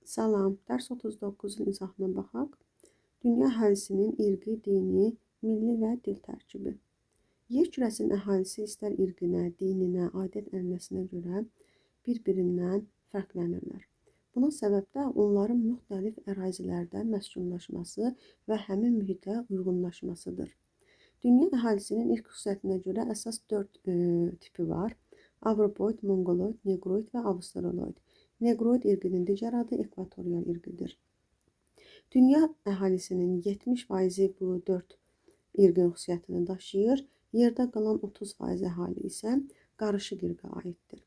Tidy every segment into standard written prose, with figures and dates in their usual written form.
Salam, dərs 39-un izahına baxaq. Dünya əhalisinin irqi, dini, milli və dil tərkibi. Yer kürəsinin əhalisi istər irqinə, dininə, adət-ənənəsinə görə bir-birindən fərqlənirlər. Buna səbəb də onların müxtəlif ərazilərdə məskunlaşması və həmin mühitə uyğunlaşmasıdır. Dünya əhalisinin irq xüsusiyyətinə görə əsas 4 tipi var. Avropoid, Mongoloid, Negroid və Avstraloid. Negroid irqinin digər adı ekvatorial irqidir. Dünya əhalisinin 70%-i bu 4 irqin xüsusiyyətini daşıyır. Yerdə qalan 30% əhali isə qarışıq irqə aiddir.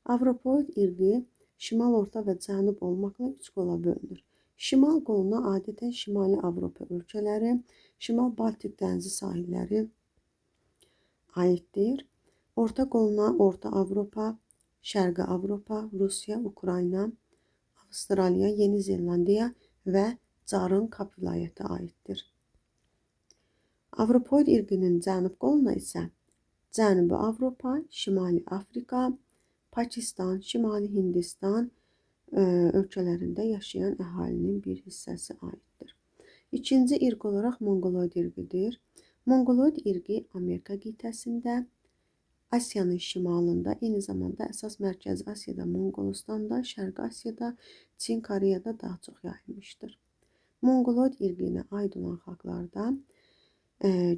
Avropoid irqi şimal, orta və cənub olmaqla 3 qola bölünür. Şimal qoluna adətən Şimali Avropa ölkələri, Şimal Baltik dənizi sahilləri aiddir. Orta qoluna Orta Avropa, Şərqi Avropa, Rusiya, Ukrayna, Avstraliya, Yeni Zelandiya və Carın Kap vilayəti aiddir. Avropoid irqinin cənub qoluna isə Cənubi Avropa, Şimali Afrika, Pakistan, Şimali Hindistan ölkələrində yaşayan əhalinin bir hissəsi aiddir. İkinci irq olaraq Mongoloid irqidir. Mongoloid irqi Amerika qitəsində, Asiyanın şimalında, eyni zamanda əsas Mərkəzi Asiyada, Monqolistanda, Şərqi Asiyada, Çin, Koreyada daha çox yayılmışdır. Mongoloid irqinə aid olan xalqlarda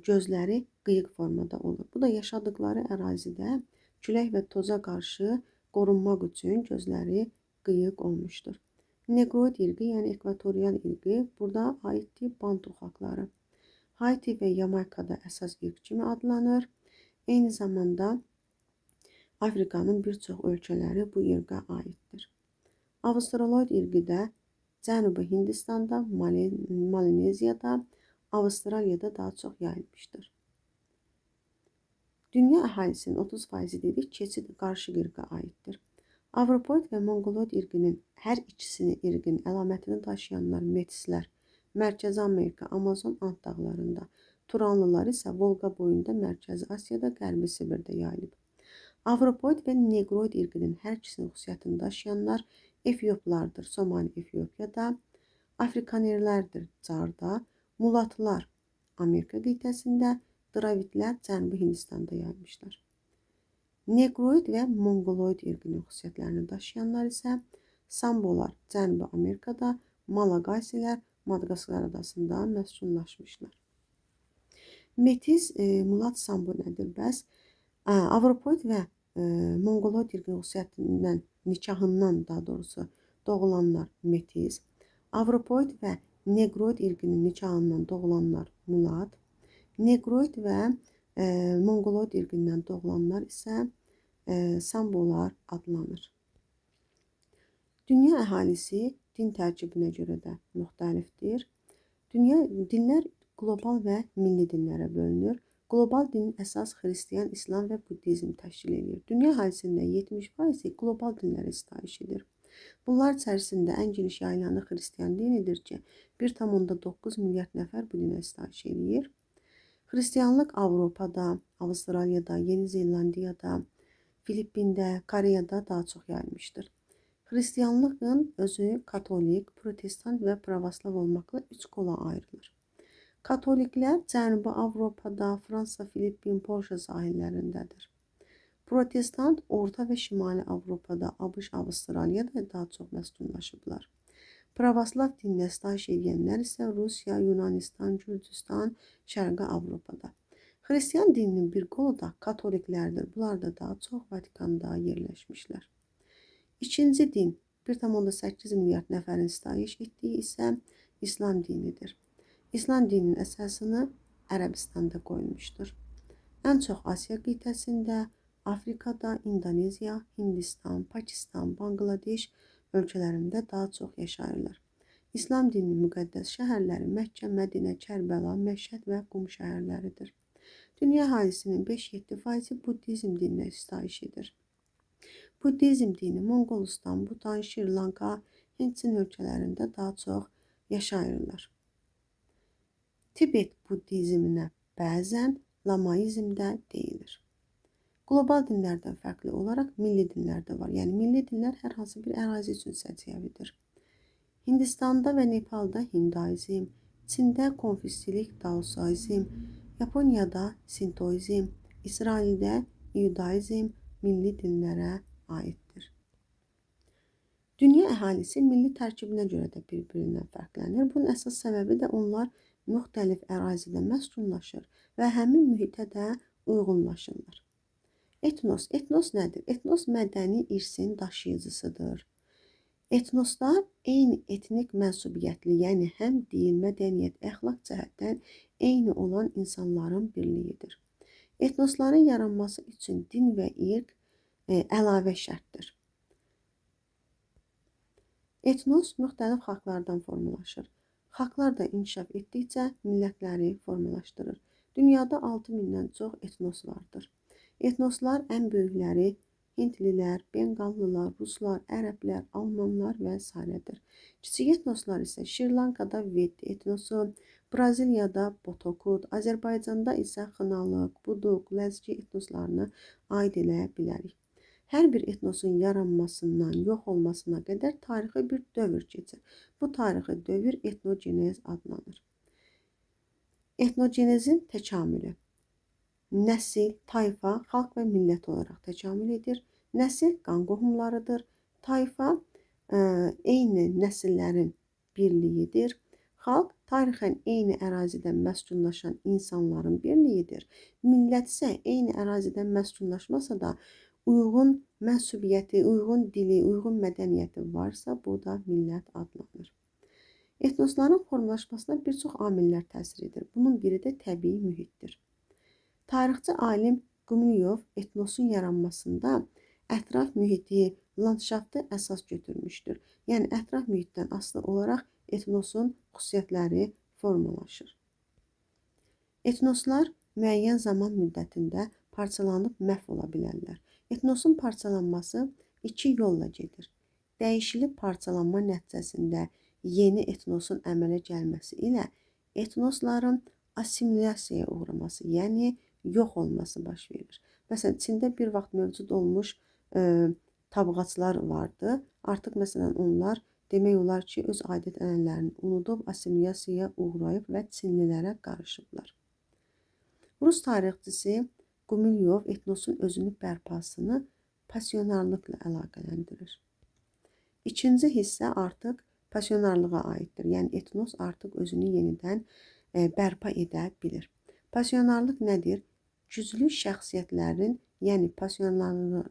gözləri qıyıq formada olur. Bu da yaşadıkları ərazidə külək və toza qarşı qorunmaq üçün gözləri qıyıq olmuşdur. Negroid irqi, yəni ekvatorial irqi, burada aiddir Bantu xalqları. Haiti və Yamaykada əsas irq kimi adlanır. Eyni zamanda Afrikanın bir çox ölkələri bu irqə aiddir. Avstraloid irqi də Cənubi Hindistanda, Malineziyada, Avstraliyada daha çox yayılmışdır. Dünya əhalisinin 30%-i dedik, keçid qarışıq irqə aiddir. Avropoid və Mongoloid irqinin hər ikisini irqin əlamətini daşıyanlar metislər Mərkəzi Amerika, Amazon Ant dağlarında, Turanlılar isə Volqa boyunda, Mərkəzi Asiyada, Qərbi Sibirdə yayılıb. Avropoid və Negroid irqinin hər ikisinin xüsusiyyətini daşıyanlar Efioplardır, Somali Efiopiyada, Afrikanerlərdir, Carda, Mulatlar Amerika qitəsində, Dravidlər Cənubi Hindistanda yayılmışlar. Negroid və Mongoloid irqinin xüsusiyyətlərini daşıyanlar isə Sambolar Cənubi Amerikada, Malaqasilər Madaqaskar adasında məskunlaşmışlar. Metis, mulat, sambo nədir bəs? Avropoid və Mongoloid irqinin xüsusiyyətindən, nikahından daha doğrusu doğulanlar metis, Avropoid və Negroid irqinin nikahından doğulanlar mulat, Negroid və Mongoloid irqindən doğulanlar isə sambolar adlanır. Dünya əhalisi din tərkibinə görə də müxtəlifdir. Dünya dinlər qlobal və milli dinlərə bölünür. Qlobal dinin əsas xristian, İslam və buddizm təşkil edir. Dünya əhalisində 70%-i qlobal dinlərə sitayiş edir. Bunlar içərisində ən geniş yayılanı xristian dinidir ki, 1,9 milyard nəfər bu dinə sitayiş edir. Xristianlıq Avropada, Avstraliyada, Yeni Zelandiyada, Filippində, Koreyada daha çox yayılmışdır. Xristianlığın özü katolik, protestant və pravoslav olmaqla 3 qola ayrılır. Katoliklər Cənubi Avropada, Fransa, Filippin, Polşa sahillərindədir. Protestant Orta və Şimali Avropada, ABŞ, Avstraliyada daha çox məskunlaşıblar. Pravoslav dininə sitayiş edənlər isə Rusiya, Yunanistan, Gürcüstan, Şərqi Avropada. Xristian dininin bir qolu da katoliklərdir. Bunlar da daha çox Vatikanda yerləşmişlər. İkinci din 1,8 milyard nəfərin sitayiş etdiyi isə İslam dinidir. İslam dininin əsasını Ərəbistanda qoyulmuşdur. Ən çox Asiya qitəsində, Afrikada, İndoneziya, Hindistan, Pakistan, Bangladeş ölkələrində daha çox yaşayırlar. İslam dininin müqəddəs şəhərləri Məkkə, Mədinə, Kərbəla, Məşhəd və Qum şəhərləridir. Dünya əhalisinin 5-7%-i buddizm dininə sitayiş edir. Buddizm dini Monqolistan, Butan, Şri-Lanka, Hindistan ölkələrində daha çox yaşayırlar. Tibet buddizminə bəzən lamaizm də deyilir. Qlobal dinlərdən fərqli olaraq milli dinlər də var. Yəni milli dinlər hər hansı bir ərazi üçün səciyyəvidir. Hindistanda və Nepalda Hinduizm, Çində Konfusilik, Daoizm, Yaponiyada Sintoizm, İsraildə İudaizm milli dinlərə aiddir. Dünya əhalisi milli tərkibinə görə də bir-birindən fərqlənir. Bunun əsas səbəbi də onlar müxtəlif ərazidə məskunlaşır və həmin mühitə də uyğunlaşırlar. Etnos. Etnos nədir? Etnos mədəni irsin daşıyıcısıdır. Etnoslar eyni etnik mənsubiyyətli, yəni həm dil, mədəniyyət, əxlaq cəhətdən eyni olan insanların birliyidir. Etnosların yaranması üçün din və irq əlavə şərtdir. Etnos müxtəlif xalqlardan formalaşır. Xalqlar da inkişaf etdikcə millətləri formalaşdırır. Dünyada 6000-dən çox etnos vardır. Etnoslar ən böyükləri Hindlilər, Benqallılar, Ruslar, Ərəblər, Almanlar və s.dir. Kiçik etnoslar isə Şri-Lankada Veddi etnosu, Braziliyada Botokut, Azərbaycanda isə Xınalıq, Buduq, Ləzgi etnoslarını aid eləyə bilərik. Hər bir etnosun yaranmasından yox olmasına qədər tarixi bir dövr keçir. Bu tarixi dövr etnogenez adlanır. Etnogenezin təkamülü. Nəsil, tayfa, xalq və millət olaraq təkamül edir. Nəsil qan qohumlarıdır. Tayfa eyni nəsillərin birliyidir. Xalq tarixən eyni ərazidə məskunlaşan insanların birliyidir. Millət isə eyni ərazidə məskunlaşmasa da uyğun mənsubiyyəti, uyğun dili, uyğun mədəniyyəti varsa, bu da millət adlanır. Etnosların formalaşmasına bir çox amillər təsir edir. Bunun biri də təbii mühitdir. Tarixçi alim Qumilyov etnosun yaranmasında ətraf mühiti, landşaftı əsas götürmüşdür. Yəni ətraf mühitdən asılı olaraq etnosun xüsusiyyətləri formalaşır. Etnoslar müəyyən zaman müddətində parçalanıb məhv ola bilərlər. Etnosun parçalanması iki yolla gedir. Dəyişilib parçalanma nəticəsində yeni etnosun əmələ gəlməsi ilə etnosların assimilyasiyaya uğraması, yəni yox olması baş verir. Məsələn, Çində bir vaxt mövcud olmuş tabğaçlar vardı. Artıq məsələn onlar demək olar ki, öz adət-ənənələrini unudub, assimilyasiyaya uğrayıb və Çinlilərə qarışıblar. Rus tarixçisi Qumilyov etnosun özünü bərpasını passionarlıqla əlaqələndirir. İkinci hissə artıq passionarlığa aiddir. Yəni etnos artıq özünü yenidən bərpa edə bilir. Passionarlıq nədir? Güclü şəxsiyyətlərin, yəni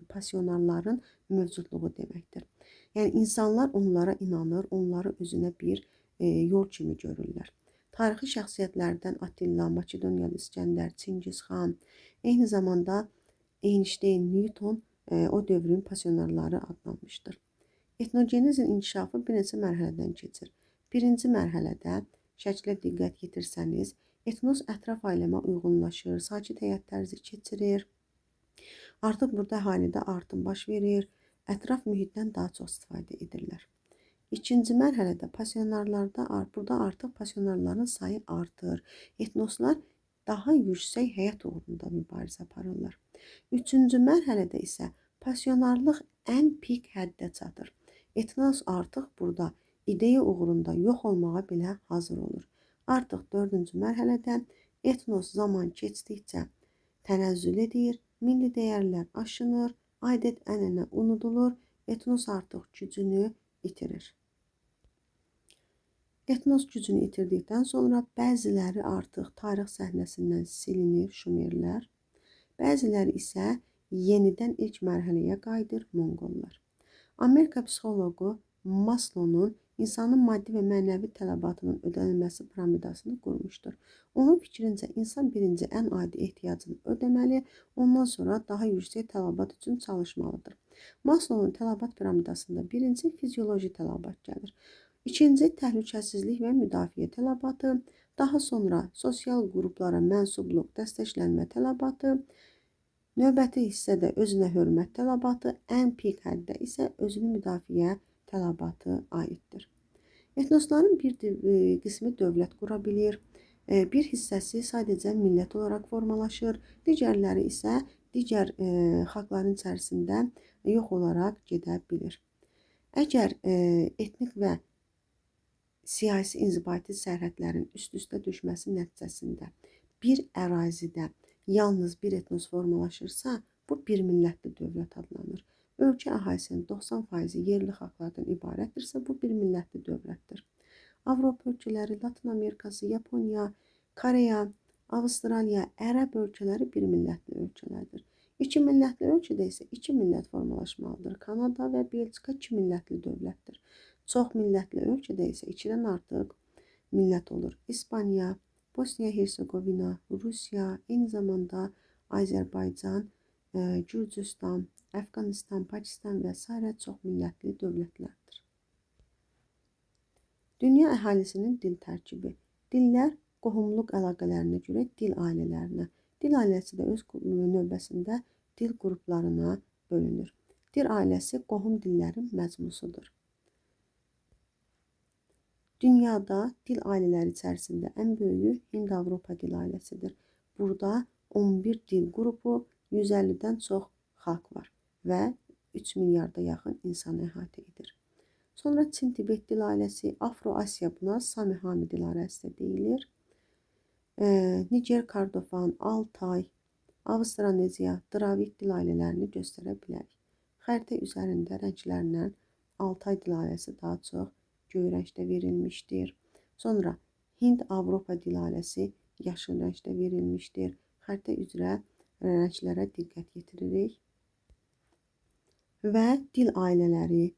passionarların mövcudluğu deməkdir. Yəni insanlar onlara inanır, onları özünə bir yol kimi görürlər. Tarixi şəxsiyyətlərdən Attila, Makedoniyalı İskəndər, Çingiz xan, eyni zamanda Einstein, Newton o dövrün passionarları adlanmışdır. Etnogenezin inkişafı bir neçə mərhələdən keçir. Birinci mərhələdə şəklə diqqət yetirsəniz, etnos ətraf aləmə uyğunlaşır, sakit həyat tərzi keçirir. Artıq burada əhalidə artım baş verir, ətraf mühitdən daha çox istifadə edirlər. İkinci mərhələdə passionarlarda, burada artıq passionarların sayı artır. Etnoslar daha yüksək həyat uğrunda mübarizə aparırlar. Üçüncü mərhələdə isə passionarlıq ən pik həddə çatır. Etnos artıq burada ideya uğrunda yox olmağa belə hazır olur. Artıq dördüncü mərhələdə etnos zaman keçdikcə tənəzzül edir, milli dəyərlər aşınır, adət-ənənə unudulur, etnos artıq gücünü itirir. Etnos gücünü itirdikdən sonra bəziləri artıq tarix səhnəsindən silinir, Şumerlər, bəziləri isə yenidən ilk mərhələyə qayıdır, Monqollar. Amerika psixoloqu Maslow'un insanın maddi və mənəvi tələbatının ödənilməsi piramidasını qurmuşdur. Onun fikrincə insan birinci ən adi ehtiyacını ödəməli, ondan sonra daha yüksək tələbat üçün çalışmalıdır. Maslow'un tələbat piramidasında birinci fizioloji tələbat gəlir. İkinci təhlükəsizlik və müdafiə tələbatı, daha sonra sosial qruplara mənsubluq, dəstəklənmə tələbatı, növbəti hissədə özünə hörmət tələbatı, ən pik həddə isə özünü müdafiə tələbatı aiddir. Etnosların bir qismi dövlət qura bilir, bir hissəsi sadəcə millət olaraq formalaşır, digərləri isə digər xalqların içərisində yox olaraq gedə bilir. Əgər etnik və siyasi inzibati sərhədlərin üst-üstə düşməsi nəticəsində bir ərazidə yalnız bir etnos formalaşırsa, bu bir millətli dövlət adlanır. Ölkə əhalisinin 90%-i yerli xalqlardan ibarətdirsə, bu bir millətli dövlətdir. Avropa ölkələri, Latın Amerikası, Yaponiya, Koreya, Avstraliya, Ərəb ölkələri bir millətli ölkələrdir. İki millətli ölkədə isə iki millət formalaşmalıdır. Kanada və Belçika iki millətli dövlətdir. Çox millətli ölkədə isə ikidən artıq millət olur. İspaniya, Bosniya Hersegovina, Rusiya, eyni zamanda Azərbaycan, Gürcüstan, Əfqanistan, Pakistan və sairə çox millətli dövlətlərdir. Dünya əhalisinin dil tərkibi. Dillər qohumluq əlaqələrinə görə dil ailələrinə, dil ailəsi də öz növbəsində dil qruplarına bölünür. Dil ailəsi qohum dillərin məcmusudur. Dünyada dil ailələri içərisində ən böyüyü Hind-Avropa dil ailəsidir. Burada 11 dil qrupu, 150-dən çox xalq var və 3 milyarda yaxın insanı əhatə edir. Sonra Çin-Tibet dil ailəsi, Afro-Asiya, buna Sami-Hami dil ailəsi də deyilir. Niger, Kordofan, Altay, Avstraneziya, Dravid dil ailələrini göstərə bilərik. Xəritə üzərində rənglərlə Altay dil ailəsi daha çox göy rəngdə verilmişdir. Sonra Hind-Avropa dil ailəsi yaşıl rəngdə verilmişdir. Xəritə üzrə rənglərə diqqət yetiririk. Və dil ailələri,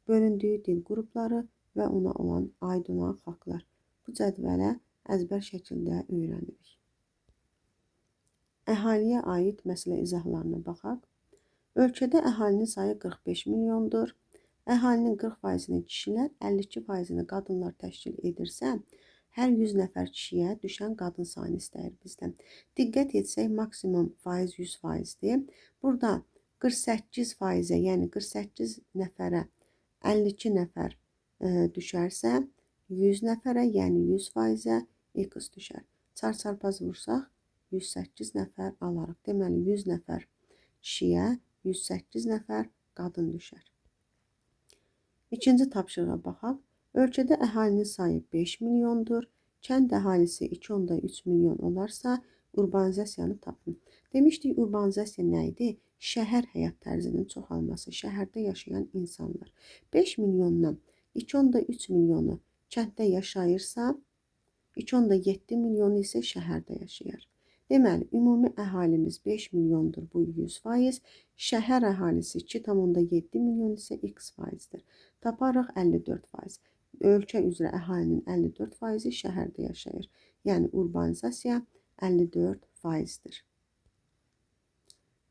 bölündüyü dil qrupları və ona olan aid olan xalqlar. Bu cədvələ əzbər şəkildə öyrənirik. Əhaliyə aid məsələ izahlarına baxaq. Ölkədə əhalinin sayı 45 milyondur. Əhalinin 40%-ni kişilər, 52%-ni qadınlar təşkil edirsə, hər 100 nəfər kişiyə düşən qadın sayını istəyir bizdən. Diqqət etsək, maksimum faiz 100%-dir. Burada 48%-ə, yəni 48 nəfərə 52 nəfər düşərsə, 100 nəfərə, yəni 100%-ə x düşər. Çar-çarpaz vursaq, 108 nəfər alarıq. Deməli, 100 nəfər kişiyə 108 nəfər qadın düşər. İkinci tapşırığa baxaq. Ölkədə əhalinin sayı 5 milyondur. Kənd əhalisi 2,3 milyon olarsa, urbanizasiyanı tapın. Demişdik, urbanizasiya nə idi? Şəhər həyat tərzinin çoxalması, şəhərdə yaşayan insanlar. 5 milyondan 2,3 milyonu kənddə yaşayırsa, 2,7 milyonu isə şəhərdə yaşayır. Deməli, ümumi əhalimiz 5 milyondur, bu 100%. Şəhər əhalisi 2,7 milyon isə x faizdir. Taparıq 54%. Ölkə üzrə əhalinin 54%-i şəhərdə yaşayır. Yəni, urbanizasiya 54%-dir.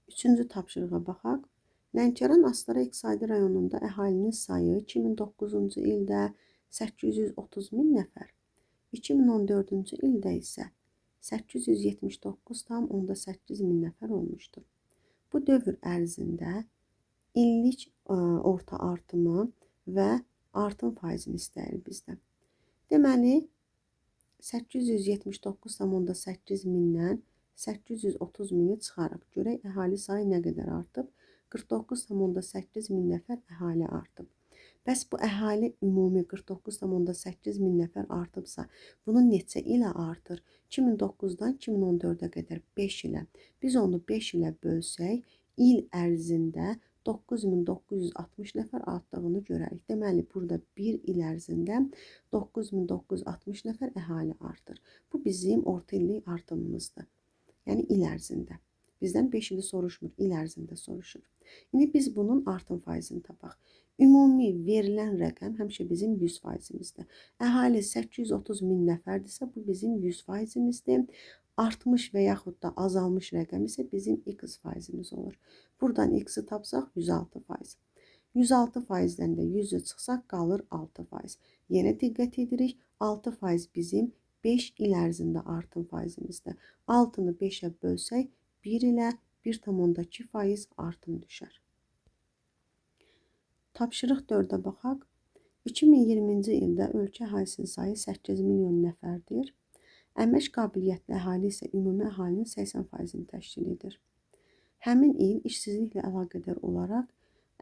Üçüncü tapşırığa baxaq. Lənkəran Astara İqtisadi rayonunda əhalinin sayı 2009-cu ildə 830 min nəfər, 2014-cü ildə isə 879,8 min nəfər olmuşdur. Bu dövr ərzində illik orta artımı və artım faizini istəyir bizdən. Deməli, 879,8 mindən 830 mini çıxaraq. Görək, əhali sayı nə qədər artıb? 49,8 min nəfər əhali artıb. Bəs bu əhali ümumi 49,8 min nəfər artıbsa, bunun neçə ilə artır? 2009-dan 2014-ə qədər 5 ilə. Biz onu 5 ilə bölsək, il ərzində 9960 nəfər artdığını görərik. Deməli, burada bir il ərzində 9960 nəfər əhali artır. Bu bizim orta illik artımımızdır. Yəni, il ərzində. Bizdən 5 ili soruşmur, il ərzində soruşur. İndi biz bunun artım faizini tapaq. Ümumi verilən rəqəm həmişə bizim 100%-imizdir. Əhali 830 min nəfərdirsə, bu bizim 100%-imizdir. Artmış və yaxud da azalmış rəqəm isə bizim x faizimiz olur. Buradan x-i tapsaq 106%. 106%-dən də 100-ü çıxsaq qalır 6%. Yenə diqqət edirik, 6% bizim 5 il ərzində artım faizimizdir. 6-nı 5-ə bölsək, 1 ilə 1,2% artım düşər. Tapşırıq 4-ə baxaq. 2020-ci ildə ölkə əhalisinin sayı 8 milyon nəfərdir. Əmək qabiliyyətli əhali isə ümumi əhalinin 80%-ni təşkil edir. Həmin il işsizliklə əlaqədar olaraq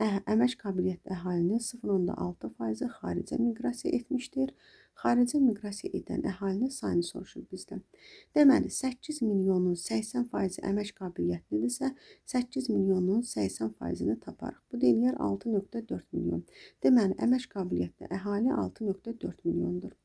Əmək qabiliyyətli əhalinin 0,6%-i xaricə miqrasiya etmişdir. Xaricə miqrasiya edən əhalinin sayını soruşur bizdən. Deməli, 8 milyonun 80%-i əmək qabiliyyətlidirsə, 8 milyonun 80%-ini taparıq. Bu da eləyər 6,4 milyon. Deməli, əmək qabiliyyətli əhali 6,4 milyondur.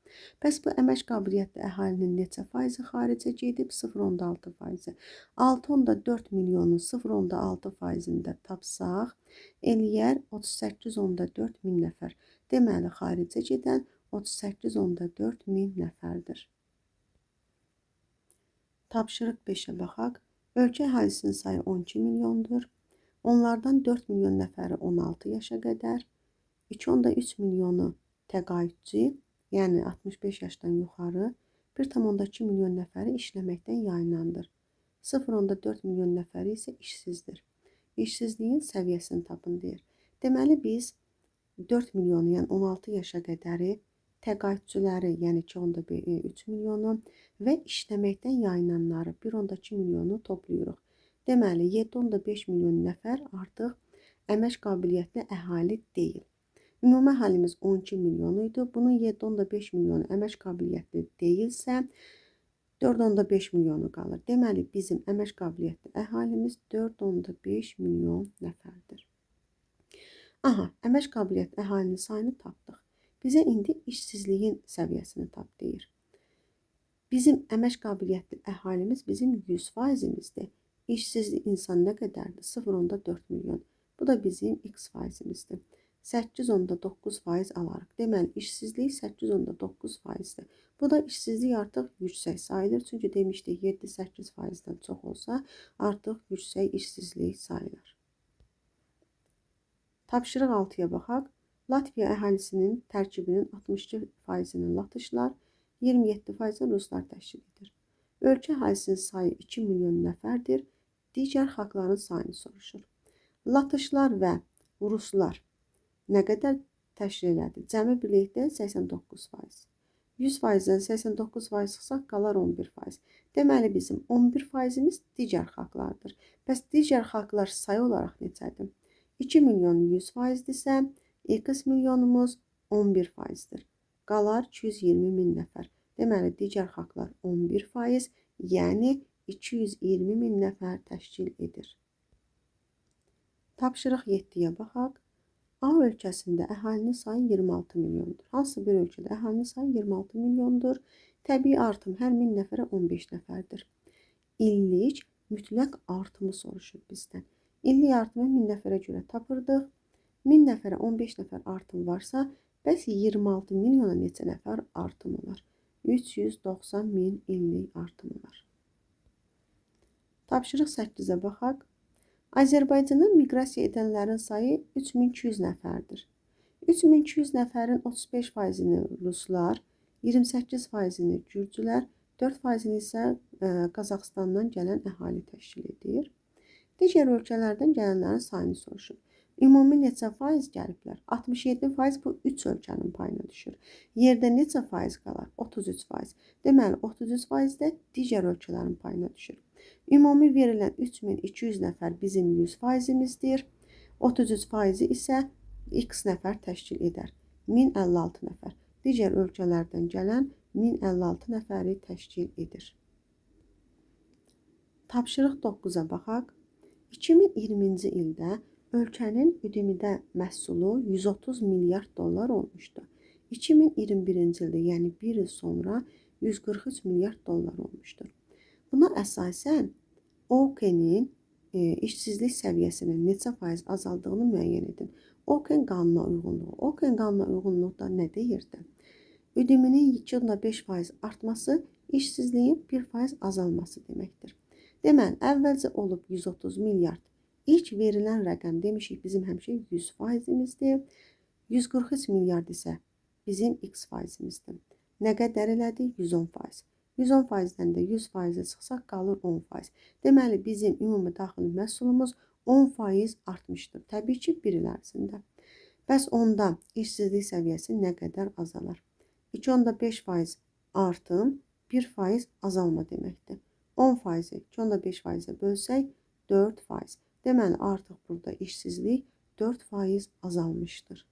Bəs bu əmək qabiliyyətli əhalinin neçə faizi xaricə gedib? 0,6%-i. 6,4 milyonun 0,6%-ini də tapsaq, eləyər 38,4 min nəfər. Deməli, xaricə gedən 38,4 min nəfərdir. Tapşırıq 5-ə baxaq. Ölkə əhalisinin sayı 12 milyondur. Onlardan 4 milyon nəfəri 16 yaşa qədər, 2,3 milyonu təqaüdçü, yəni 65 yaşdan yuxarı, 1,2 milyon nəfəri işləməkdən yayınandır. 0,4 milyon nəfəri isə işsizdir. İşsizliyin səviyyəsini tapın deyir. Deməli, biz 4 milyonu, yəni 16 yaşa qədəri təqaüdçüləri, yəni 2,3 milyonu və işləməkdən yayınanları 1,2 milyonu toplayırıq. Deməli, 7,5 milyon nəfər artıq əmək qabiliyyətli əhali deyil. Ümumi əhalimiz 12 milyon idi. Bunun 7,5 milyonu əmək qabiliyyətli deyilsə, 4,5 milyonu qalır. Deməli, bizim əmək qabiliyyətli əhalimiz 4,5 milyon nəfərdir. Aha, əmək qabiliyyətli əhalinin sayını tapdıq. Bizə indi işsizliyin səviyyəsini tap deyir. Bizim əmək qabiliyyətli əhalimiz bizim 100%-imizdir. İşsiz insan nə qədərdir? 0,4 milyon. Bu da bizim x faizimizdir. 8,9% alarıq. Deməli, işsizlik 8,9%-dir. Bu da işsizlik artıq yüksək sayılır. Çünki demişdik 7-8%-dən çox olsa artıq yüksək işsizlik sayılır. Tapşırıq 6-ya baxaq. Latviya əhalisinin tərkibinin 62%-ni latışlar, 27%-ni ruslar təşkil edir. Ölkə əhalisinin sayı 2 milyon nəfərdir. Digər xalqların sayını soruşur. Latışlar və ruslar nə qədər təşkil elədi? Cəmi birlikdə 89%. 100%-dən 89% çıxsaq qalar 11%. Deməli, bizim 11%-imiz digər xalqlardır. Bəs digər xalqlar sayı olaraq neçədir? 2 milyon 100%-dirsə, x milyonumuz 11%-dir. Qalar 220 min nəfər. Deməli, digər xalqlar 11%, yəni 220 min nəfər təşkil edir. Tapşırıq 7-yə baxaq. A ölkəsində əhalinin sayı 26 milyondur. Hansı bir ölkədə əhalinin sayı 26 milyondur? Təbii artım hər 1000 nəfərə 15 nəfərdir. İllik mütləq artımı soruşur bizdən. İllik artımı 1000 nəfərə görə tapırdıq. 1000 nəfərə 15 nəfər artım varsa, bəs 26 milyona neçə nəfər artım olar? 390 min illik artım olar. Tapşırıq 8-ə baxaq. Azərbaycana miqrasiya edənlərin sayı 3200 nəfərdir. 3200 nəfərin 35%-ni ruslar, 28%-ni gürcülər, 4%-ni isə Qazaxıstandan gələn əhali təşkil edir. Digər ölkələrdən gələnlərin sayını soruşur. Ümumi neçə faiz gəliblər? 67% bu 3 ölkənin payına düşür. Yerdə neçə faiz qalar? 33%. Deməli, 33% də digər ölkələrin payına düşür. Ümumi verilən 3200 nəfər bizim 100%-imizdir. 33%-i isə x nəfər təşkil edər. 1056 nəfər. Digər ölkələrdən gələn 1056 nəfəri təşkil edir. Tapşırıq 9-a baxaq. 2020-ci ildə ölkənin ÜDM-də məhsulu 130 milyard dollar olmuşdu. 2021-ci ildə, yəni bir il sonra 143 milyard dollar olmuşdur. Buna əsasən Oken'in işsizlik səviyyəsinin neçə faiz azaldığını müəyyən edin. Oken qanuna uyğunluğu. Oken qanuna uyğunluqda nə deyirdi? ÜDM-nin 2,5% artması işsizliyin 1% azalması deməkdir. Deməli, əvvəlcə olub 130 milyard. İlk verilən rəqəm demişik bizim həmişə 100%-imizdir. 143 milyard isə bizim x faizimizdir. Nə qədər elədi? 110%. 110%-dən də 100%-ə çıxsaq qalır 10%. Deməli, bizim ümumi daxili məhsulumuz 10% artmışdır. Təbii ki, bir il ərzində. Bəs onda işsizlik səviyyəsi nə qədər azalar? 2,5% artım 1% azalma deməkdir. 10%-i 2,5%-ə bölsək 4%. Deməli, artıq burada işsizlik 4% azalmışdır.